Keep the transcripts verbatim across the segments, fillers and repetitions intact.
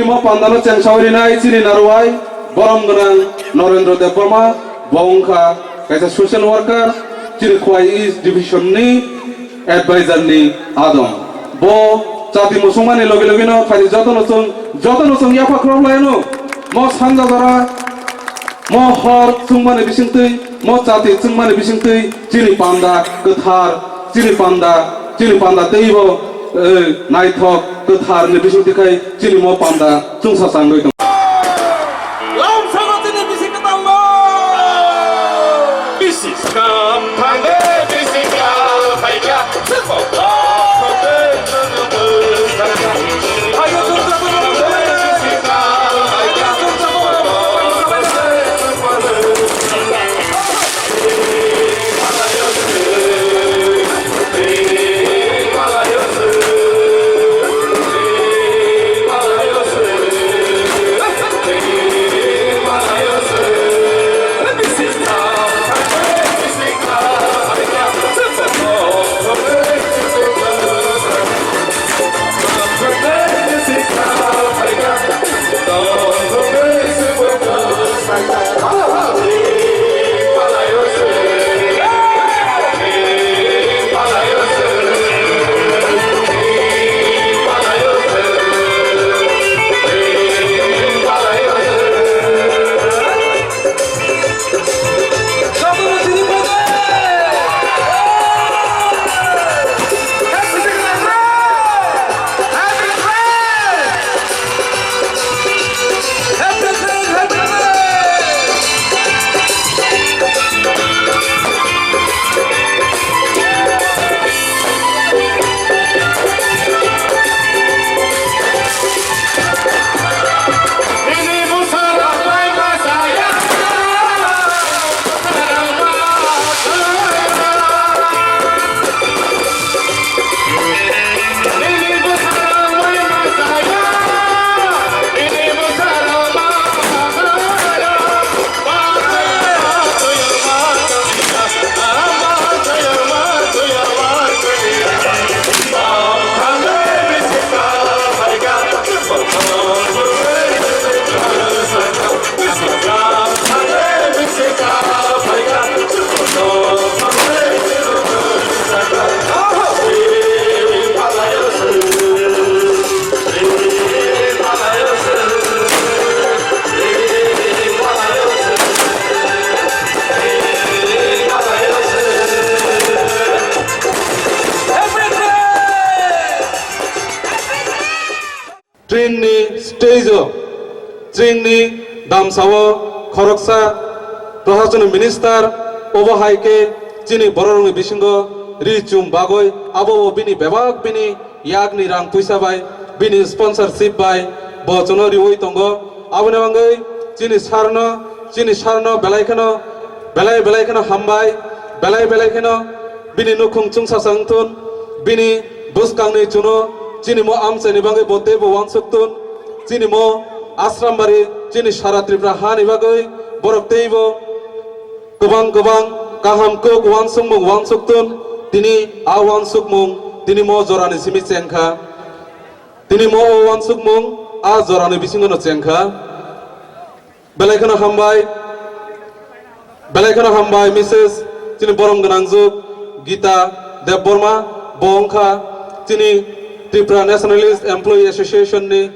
Omo pandalo chengsawi rinai chini narwai borom gwnang Narendra Debbarma, bo wngkha kaisa social worker, chini Khowai East Division ni advisor ni adong. Bo chati musungmani logi logi no phaidi jotono chwng, jotono chwng yapha khorok lai ano. Mo sanja jora, mo hor chwngmani bisingtwi, mo chati chwngmani bisingtwi chini panda kwthar, chini panda, chini panda teibo, eh, naithok kwthar ni bisingtwi khai chini mo panda chwngsa changwi tongo. Lamsano chini bisi kwtalno. Bisi skam thangwi bisi kwtal phaikha. Train ni stage o, train ni damsao khoroksa prohasoni minister, obo hai khe chini bororokni bisingo ri chum bagwi, abo bo bini bebak bini yakni rang puisa bai, bini sponsorship bai bo chwngno riwi tongo. Aboni bagwi chini sarno, chini sarno belai kheno, belai belai kheno hambai, belai belai kheno bini nukhung chwngsacha wngthun, bini bwskangni chwngno chini mo amchaini bagwi bo teibo uansuk thun, chini mo Asrambari, chini sara Tripura hani bagwi borok teibo kwbang kwbang kaham kok uansukmung uansuk thun, tini a uansukmung tini mo jorani simi chengkha, tini mo uansukmung a jorani bisingono chengkha. Belai kheno hambai, belai kheno hambai, Missus chini borom gwnang juk Gita Debbarma, bo wngkha chini Tripura Nationalist Employee Association ni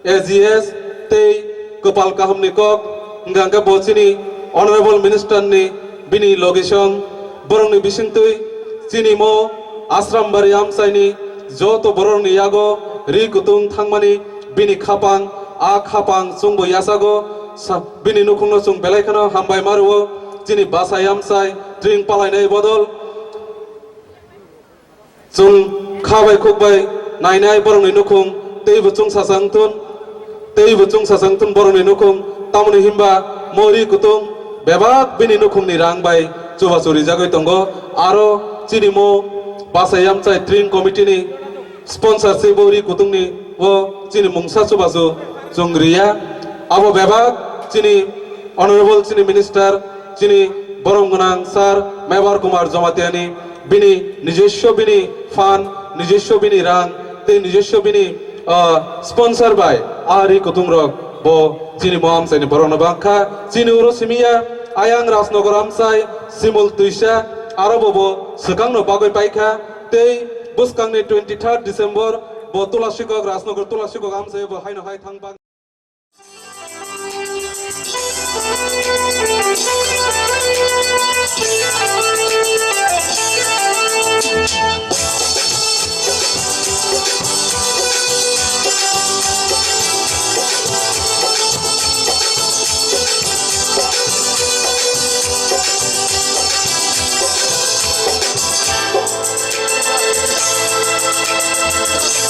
A G S tei kwpal kahamni kok, hwnkha hwnkhe bo chini Honorable Minister ni bini logisong, borokni bisingtwi chini mo Asrambari amchaini joto borokni yago ri kutung thangmani bini khapang, a khapang chwngbo yachago, sa-, bini nukhungno chwng belai kheno hambai ma rwo, chini bachai amchai tring palainai bodol. Chwng kha bai khuk bai nainai borokni nukhung teibo chwngsacha wngthun, teibo chwngsacha wngthun borokni nukhung, tamoni hinba mo ri kutung bebak bini nukhungni rang bai chubachu rijagwi tongo. Aro chini mo bachai amchai tring committee ni sponsorship o ri kutungni o chini mungsa chubachu chwng riya. Abo bebak chini Honorable chini Minister, chini borom gwnang Sir Mebar Kumar Jamatia ni bini nijoswo bini fund, nijoswo bini rang tei nijoswo bini Ah, sponsor by Ari Kutung rok, bo chini mo amchai ni borok no bangkha, chini uro simi ya, ayang Rajnagar amchai, Simul Twisa, aro bo bo swkang no bagwi paikha, tei bwskang ni twenty third December bo Tulasikok, Rajnagar Tulasikok amchai bo haino hai thang bang.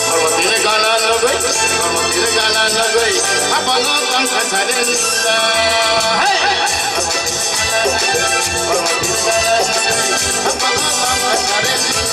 Parvatini gana nugui, Parvatini gana nugui, apano tangka sarinda. Hey! Parvatini gana nugui, apano tangka sarinda.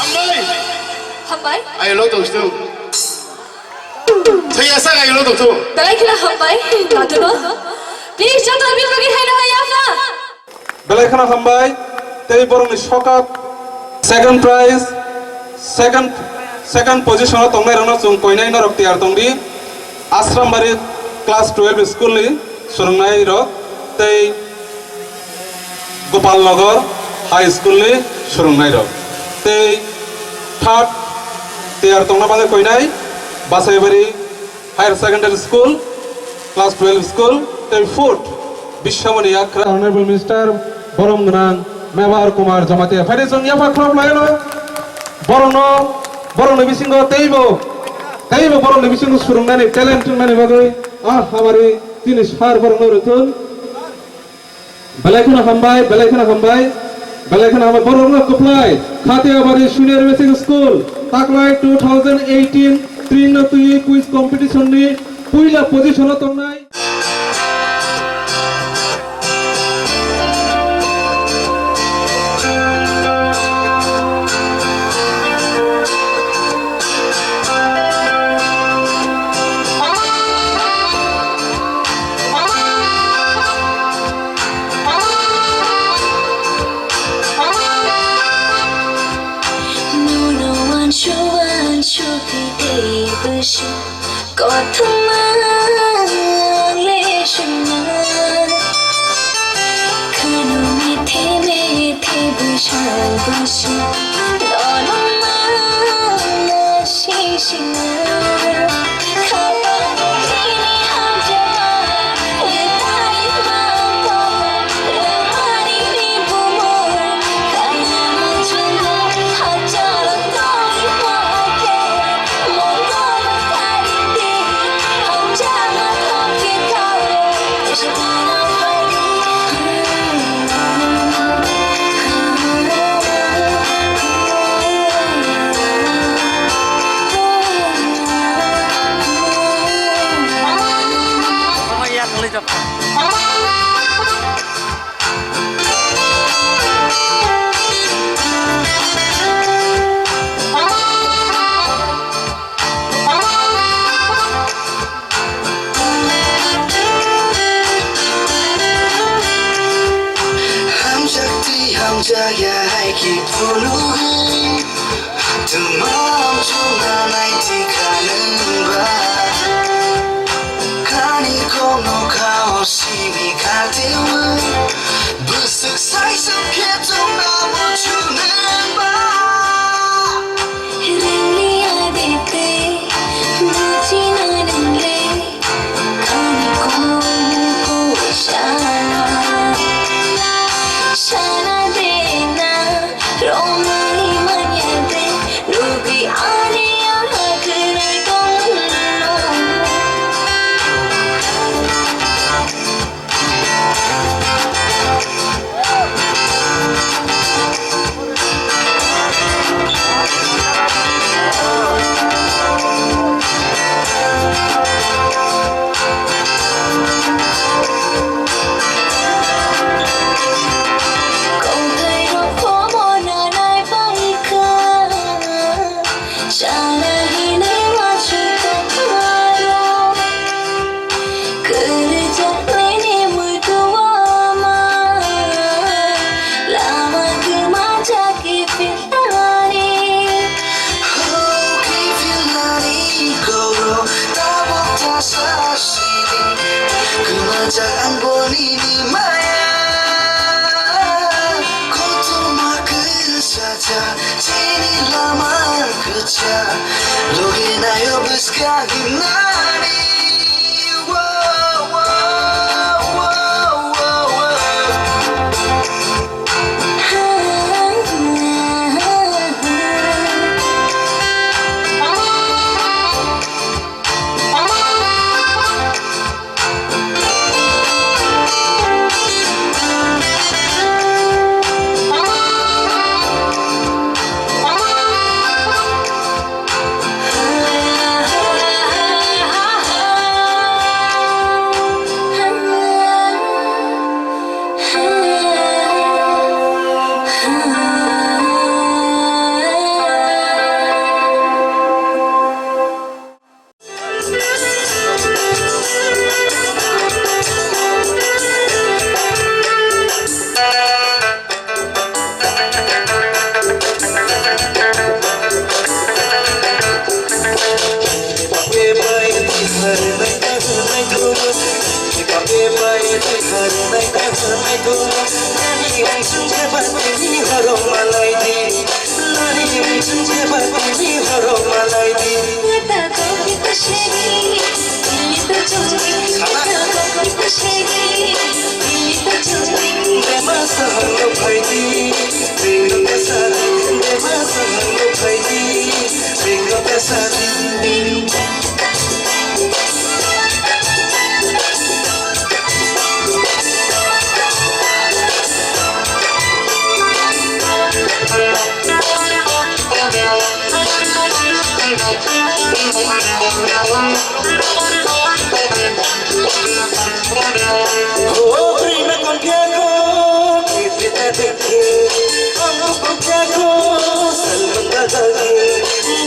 Hambai! Hambai. Ayo lo tong sto. Saya sa ayo lo tong sto. Belai kheno hambai. Dadu no. Please, joto bini bagwi haino hai yapha. Belai kheno hambai. Tei borokni sokap second prize, second, second position o tongnai rokno chwng koinai norok tiyar tongdi. Asrambari class twelve school ni swrwngnai rok tei Gopalnagar High School ni swrwngnai rok tei third tiyar tongna bagwi koinai Basaibari Higher Secondary School, Class twelve School, tei fourth Bishamani Akra. Honorable Minister Borom Gwnang Mebar Kumar Jamatia. Phaidi chwng yapha khulok laino. Borokno, borokni bisingo teibo, teibo borokni bisingo swrwngnani talent wngmani bagwi ah hamari tini sar borokno rwthun. Belai kheno hambai, belai kheno hambai, belai kheno hambai. Borokno kwplai, Khatiabari Senior Basic School, taklai two thousand eighteen Trinity Quiz Competition ni puila position o tongnai. Nono uansuk uansuk tei tei bwswk kothoma le swngna. Kheno methe methe bwswk bwswk nono mana sing singna. Hamjakti hamjakya hai khe phunugwi, twmam chunanai tikha nwngba. Khani kokno khao simi khatewi, bwswk saiswk khe chwngno muchunungba. Rwngni aditwi buchina nwngle, khani kokno kusa. Sana de na romani manya de, nugwi ani ama kwrwi tongno. Kokthai rok khomo nanai pai kha. Sana hinwi uansuk tongphuru, kwrwjaknini muitu o ma, lama kwmajak kiphilnani. Ho, kiphilnani koro tabuk tasa sini, kwmajak ang bo nini maya. Kothoma kwsa cha, chini lama kwcha, logi nayo bwskang himnani.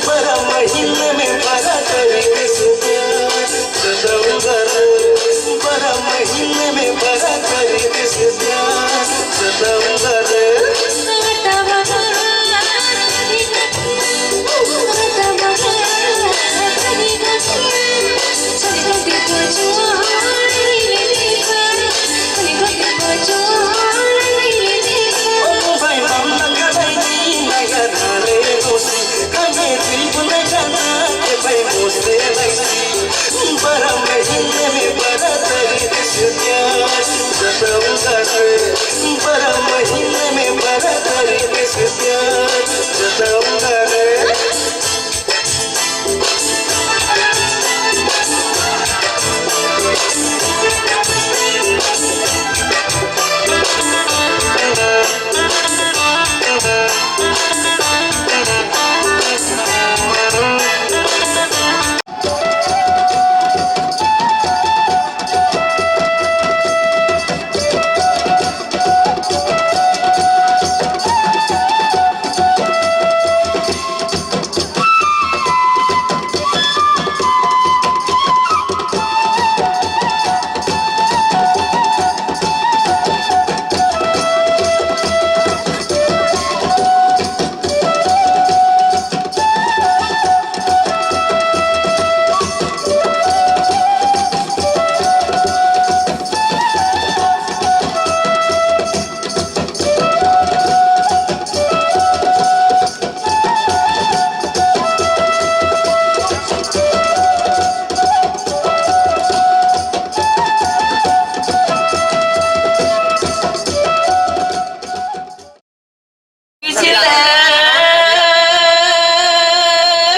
बारह महीने में बारह तारीख से प्यार जताऊंगा रे, बारह महीने में बारह तारीख से प्यार जताऊंगा रे। बारह महीने में बारह तारीख से प्यार जताऊंगा रे। बारह महीने में बारह तारीख से प्यार जताऊंगा रे। Kisile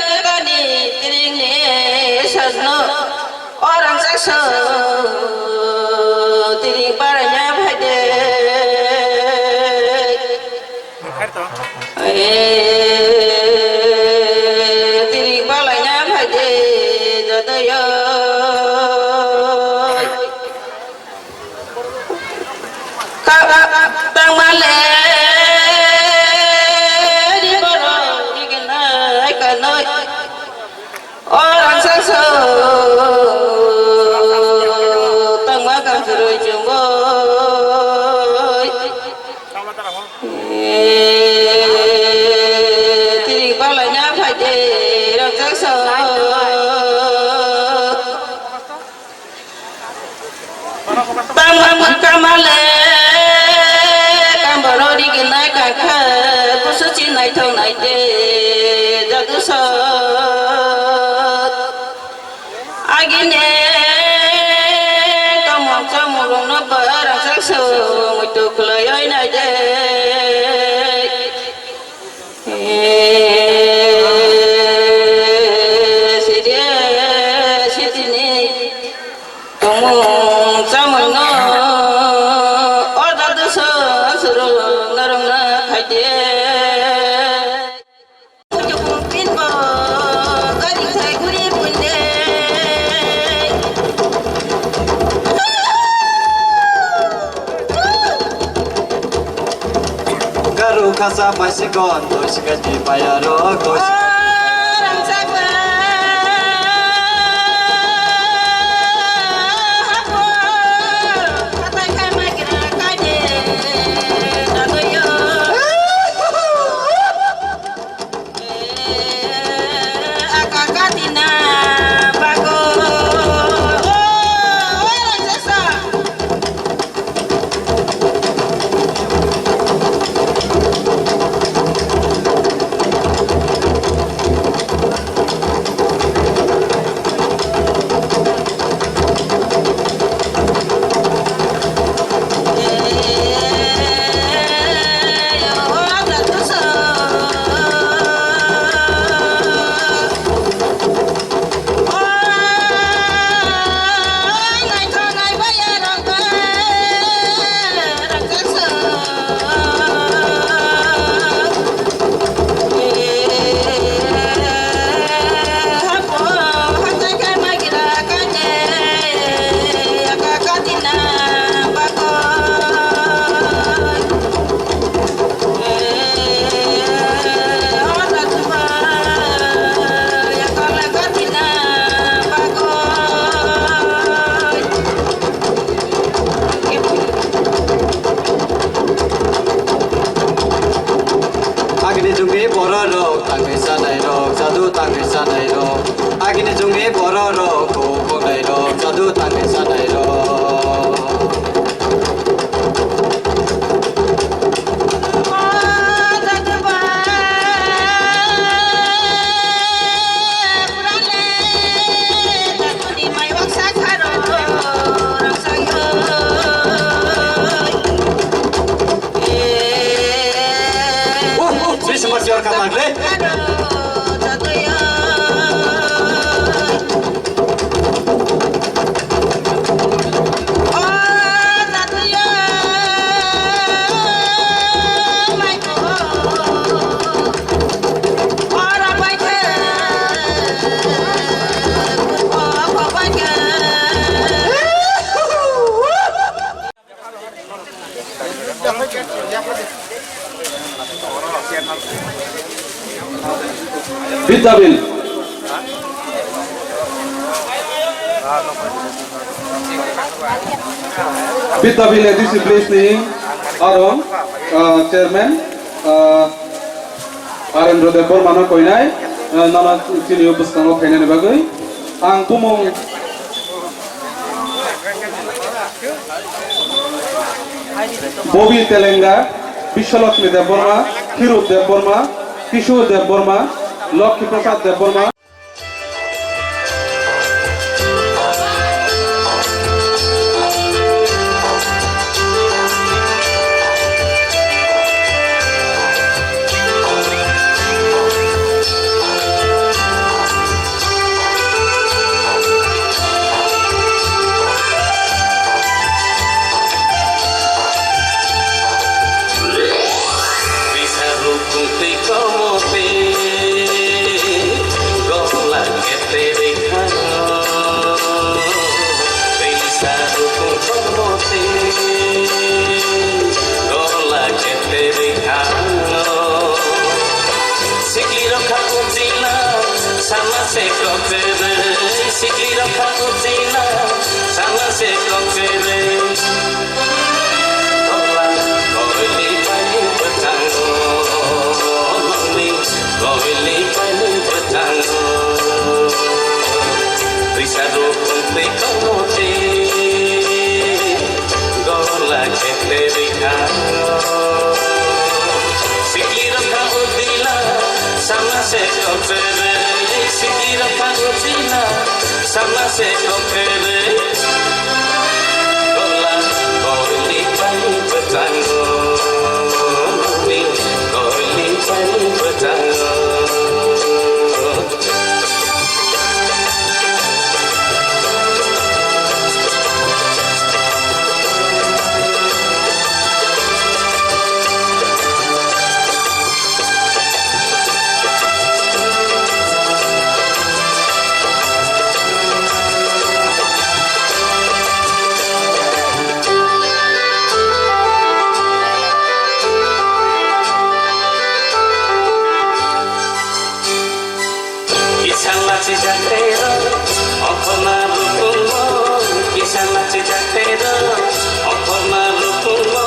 kitani tiringni sajno orang sakso tiring baranya bhaide. Tiring baranya bhaide jotoyo. Tangmale ni borok ni gwnai kanoi. O rangchak so tangma kamchwrwi chwngbo. Tiri balai na phaide rangchak so. Bang bang kamale, kamboro riginai kangkha, kusuchi naithok naide, jadu sot. Agine, kamong chamung rokno barang sakso, muitu khulai oi naide. Sidi sitini tongmung chamungno order doso surung narungna khaide. Pinbo gari sai guri punde. Garu khasa paisi gon, doisi kaji payaro, doisi kaji payaro. Rok, rok, rok, rok, jadu tangwi sanai rok. Oh, oh, Christmas your kapak le. Pitabil. Pitabil A D C place ni arong, ah, chairman, ah, Arendra Debbarma no koinai, ah, nono chini o bwskango phainani bagwi. Ang bumung Bobi Telenga, Biswalakshmi Debbarma, Hirut Debbarma, Kishore Debbarma, Lokhi Prasad Debbarma. Bisa rukung twi komo twi gola kete rikhango. Bisa rukung komo twi gola kete rikhango. Sikli rok kha ujila, sama se kok kwrwi. Sikli rok kha ujila, sama se kok kwrwi. Tola koili pai bwchango, nokni koili pai bwchango. Twisa rukung twi komo twi. Gola kete rikha. Sikli rok kha ujila, sama se kok kwrwi. Sikli rok kha ujila, sama se kok kwrwi. Gola koili pai bwchango, nokni koili pai bwchango. Kisa lachijak tei rw, okhorna rukungo. Kisa lachijak tei rw, okhorna rukungo.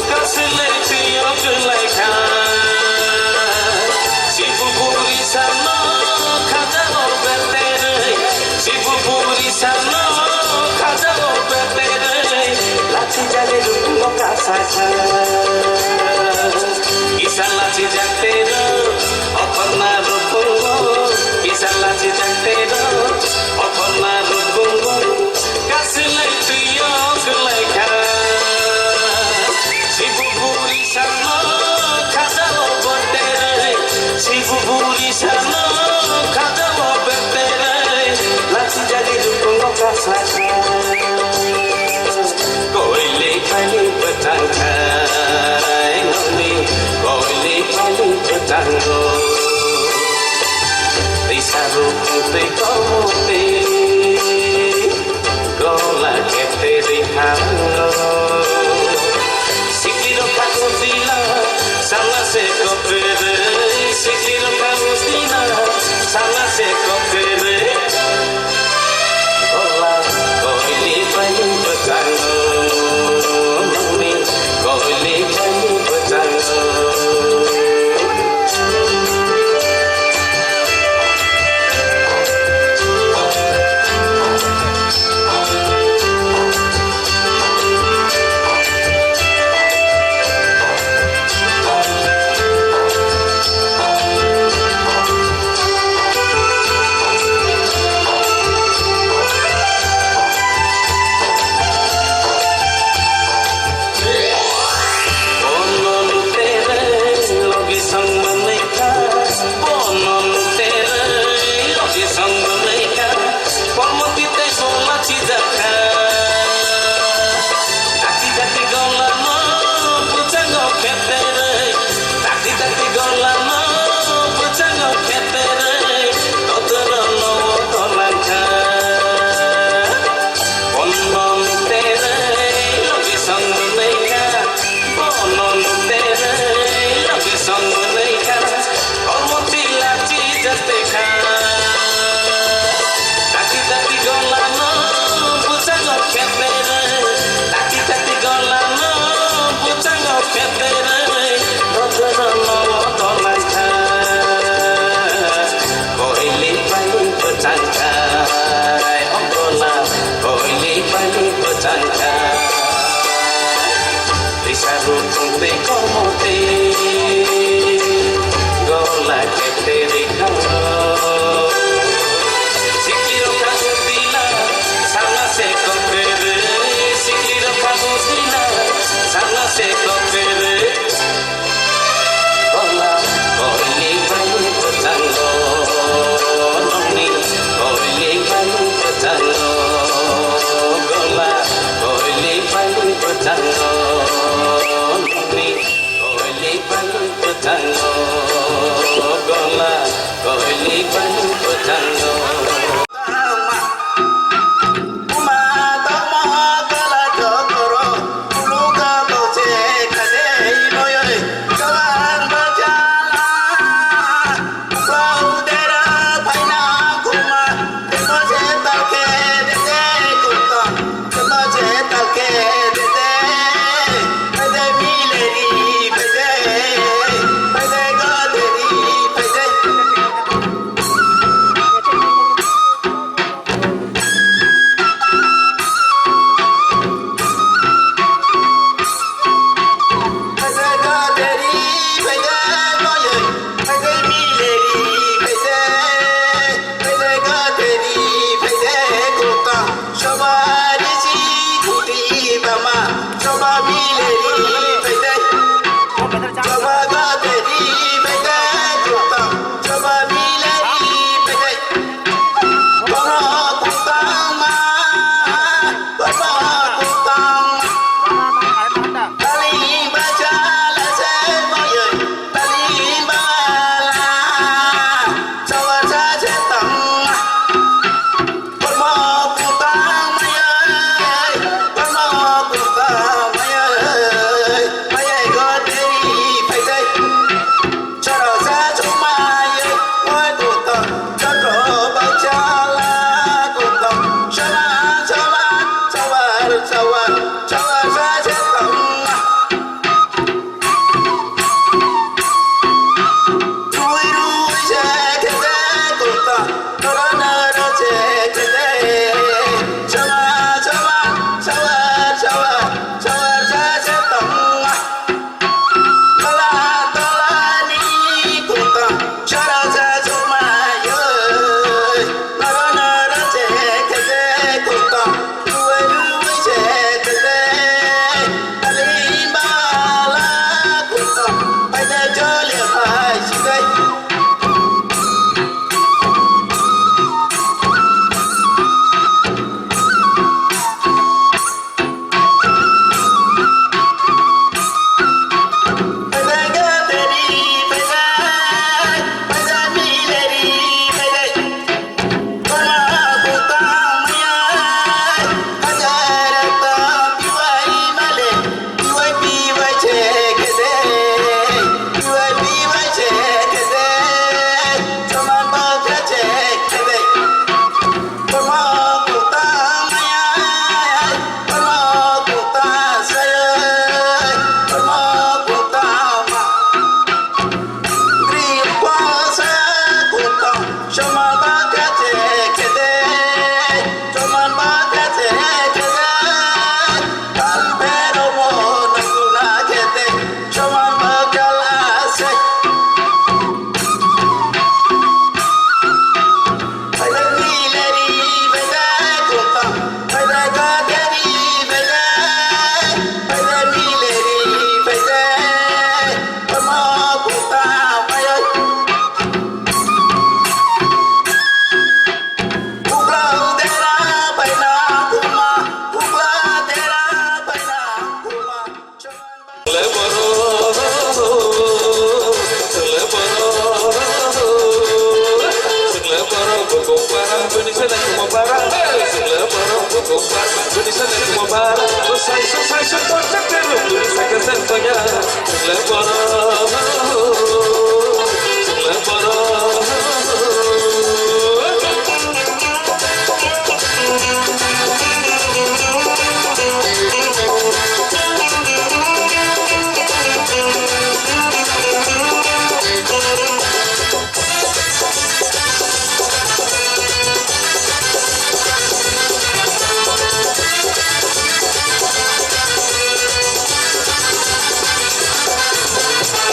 Kasilai twiyo kwlai kha. Sibu buri sano khaja o beterwi. Sibu buri sano khaja o beterwi. Lachijak tei rukungo kasa kha. Kisa lachijak tei rw, okhorna rukungo. Kisa lachijak tei rw, okhorna rukungo. Kasilai twiyo kwlai kha. Sibu buri sano khaja o beterwi. Sibu buri sano khaja o beterwi. Lachijak tei rukungo kasa kha. Koili pai bwchang khai nokni, koili pai bwchango. Twisa rukung twi komo twi, gola kete rikhango. Sikli rok kha ujila, sama se kok kwrwi. Sikli rok kha ujila, sama se kok kwrwi. Gola koili pai bwchango, nokni koili pai bwchango. Songwrwngkha, pormoti tei songma chijakha. Dati dati golano bwchango kheterwi, dati dati golano bwchango kheterwi, totorono tolangkha. Bono nuterwi logi songwrwngkha, bono nuterwi logi songwrwngkha, pormoti lachi jatekha. Dati dati golano bwchango kheterwi, dati dati golano bwchango kheterwi, totorono tolangkha. Koili bai bwchangkha, o gola, koili bai bwchangkha. Risa rukung tei kormo tei gola kheterwi kha. Sikirok kha utila, sana se kokere. Sikirok kha utila, sana se kokere. Gola, koili bai bwchango, nongni koili bai bwchango. Gola, koili bai bwchango, nongni koili bai bwchango. Gola, koili bai bwchango.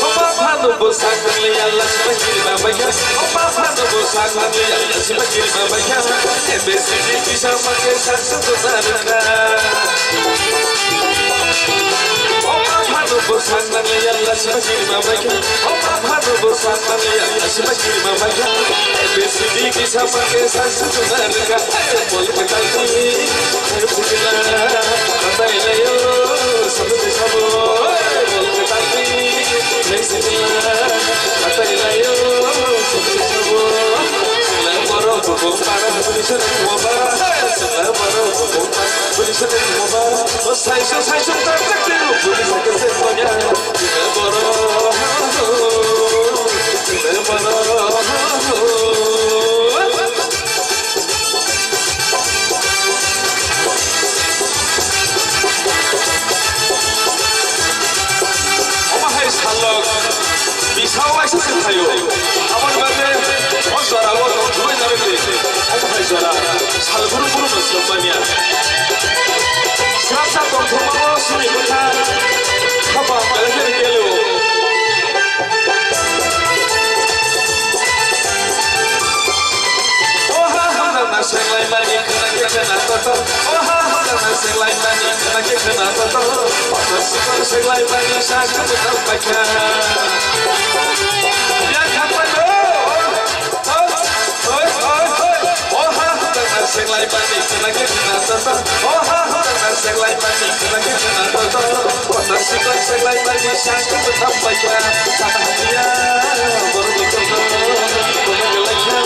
Opa phano bwsak nangli Allah sibai kirima baikha. Opa phano bwsak nangli Allah sibai kirima baikha. A B C D kisa mangke saksa tuta rwkha. Opa phano bwsak nangli Allah sibai kirima baikha. Opa phano bwsak nangli Allah sibai kirima baikha. A B C D kisa mangke saksa tuta rwkha. Bol kwtalni, hai sikla, katai layo, sabu sabo, bol kwtalni, hai sikla, katai layo, sabu sabo. Sikla borok bukung para, puri sene moba. Sikla borok bukung para, puri sene moba. O saiso, saiso, tak, tak, tak, puri sene moba. Sikla borok, sikla borok. Omo hai salok, bisao waisa se phaio. Aboni bagwi o jorao tongthogwi narwkdi. Omo hai jora, sal brum brum no swk manya. Srapsa tongthokmano simi bwkha, khapang belai kheno kelo. Oha hamjakna senglai mani khwna khe khwna totor. Oha hamjakna senglai mani khwna khe khwna totor. Otor sikon senglai mani sa khwna tang paikha. Ya khapano. Oi, oi, oi. Oha hamjakna senglai mani khwna khe khwna totor. Oha hamjakna senglai mani khwna khe khwna totor. Otor sikon senglai mani sa khwna tang paikha. Sa hamya borok ni kotor. Kotor belai kha.